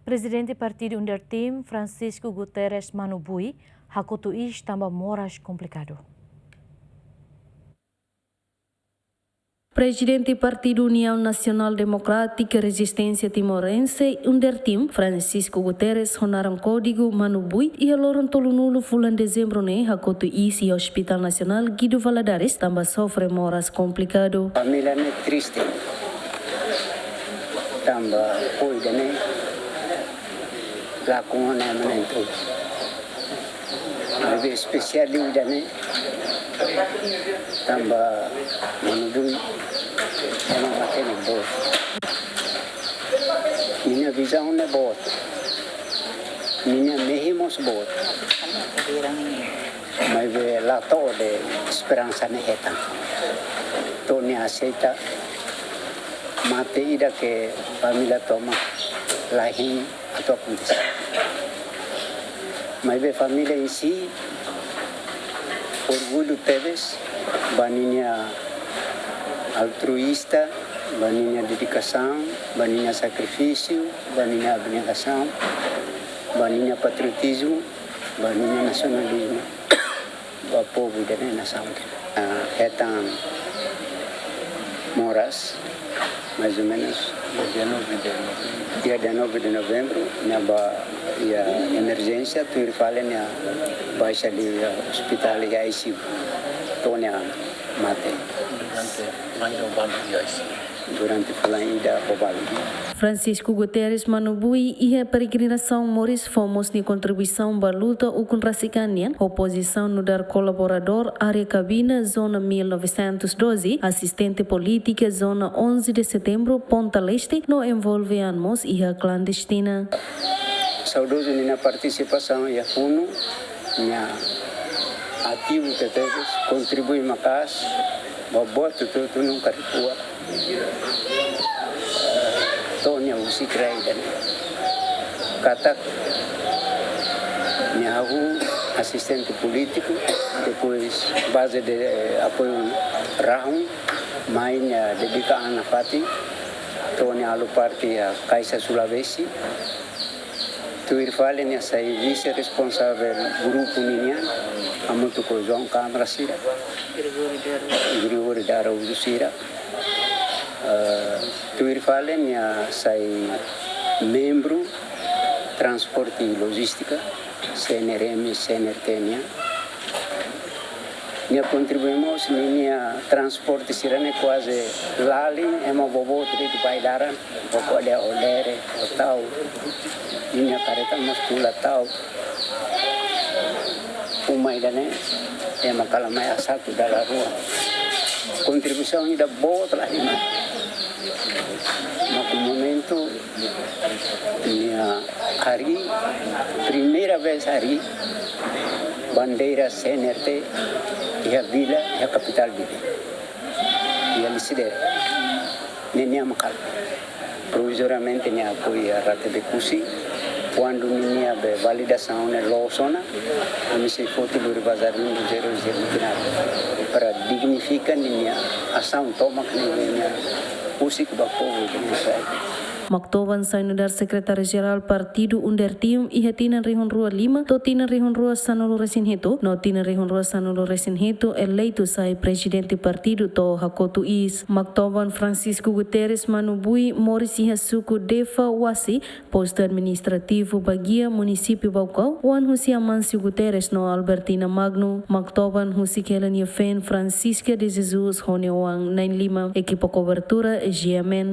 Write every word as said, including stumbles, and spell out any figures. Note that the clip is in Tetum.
Prezidente Partidu UNDERTIM, Francisco Guterres Manu Bui, hakotu iis tanba moras komplikadu. Prezidente Partidu Uniaun Nasionál Demokrátika Rezisténsia Timorense, UNDERTIM, Francisco Guterres, ho naran kódigu Manu Bui, iha loron tolunulu fulan Dezembru ne'e, hakotu iis iha Hospitál Nasionál Guido Valadares, tanba sofre moras komplikadu. Família ne'e triste. Tanba foin ida-ne'e lakon ona ema na'in-tolu. Maibé espesiál liu ida-ne'e tanba Manu Bui ema matenek boot. Ninia vizaun ne'e boot. Ninia mehi mós boot. Maibé la to'o de'it esperansa ne'e hetan. To'o nia aseita mate ida ke família tomak la hein atu akontese. Maibé família em si orgullu tebes ba ninia altruista, ba ninia dedikasaun, ba ninia sakrifísiu, ba ninia abnegasaun, ba ninia patriotizmu, ba ninia nasionalizmu ba povu ida-ne'e, nasaun ida-ne'e. Ah, hetan moras, mais ou menos, dia dezanove de novembro. Dia dezanove de novembro, nia bá iha emerjénsia, tuir fali nia baixa iha ospitál iha I C U. To'o nia mate. Durante lain balu iha I C U. Durante fulan ida ho balu. Francisco Guterres Manu Bui iha peregrinasaun moris fó mós nia kontribuisaun ba luta ukun rasik an nian, ho pozisaun nu'udar kolaboradór área Cabinda, zona mil novecentos e doze, asistente polítika zona onze de Setembro, Ponta Leste, no envolve an mós iha klandestina. Saudozu ninia partisipasaun iha funu, nia ativu tebetebes, kontribui maka'as ba buat hotu-hotu nunka rikuat. To'o nia husik rai ida-ne'e. Katak nia hahú asistente polítiku, depois baze de, eh, apoiu rahun, mai nia dedika an nafatin, to'o nia halo parte iha Caixa Sulawesi. Tuir fali nia sai vise responsavel grupu ninian, hamutuk ho João Câmara sira, Gregório de Araújo sira. Eh, tuir fali nia sai membru transporte e logística, C N R M, C N R T nian. Nia kontribui mós, ninia transporte sira-ne'e kuaze lalin, ema boboot de'it bá iha laran, bá ko'alia ho lere, ho tau. Ninia karreta mós tula tau. Uma ida-ne'e, ema kala mai asatu dala rua. Kontribuisaun ida boot la iha. Mas momentu nia harii, primeira vez harii bandeira C N R T iha vila, iha kapitál Dili, iha Lecidere. Ne'e nia mak halo. Provizoriamente nia apoia rate de kusi. Kuandu ninia be validasaun ne'e loos ona, ami sei foti lori bazar númeru zero zero para dignifika ninia asaun tomak ne'e, ninia husik ba povu Timor-Leste. Maktovan sai nu'udar Sekretáriu Jerál Partidu UNDERTIM iha tinan rihun rua lima to'o tinan rihun rua sanulu resin hitu, no tinan rihun rua sanulu resin hitu eleitu sai prezidente partidu to'o hakotu iis. Maktovan Francisco Guterres Manu Bui moris iha suku Defa Wasi, postu administrativu Baguia, munisípiu Baucau, oan husi Amâncio Guterres no Albertina Magno. Maktovan husik hela nia feen Francisca de Jesus ho nia oan na'in-lima. Ekipa kobertura, G M N.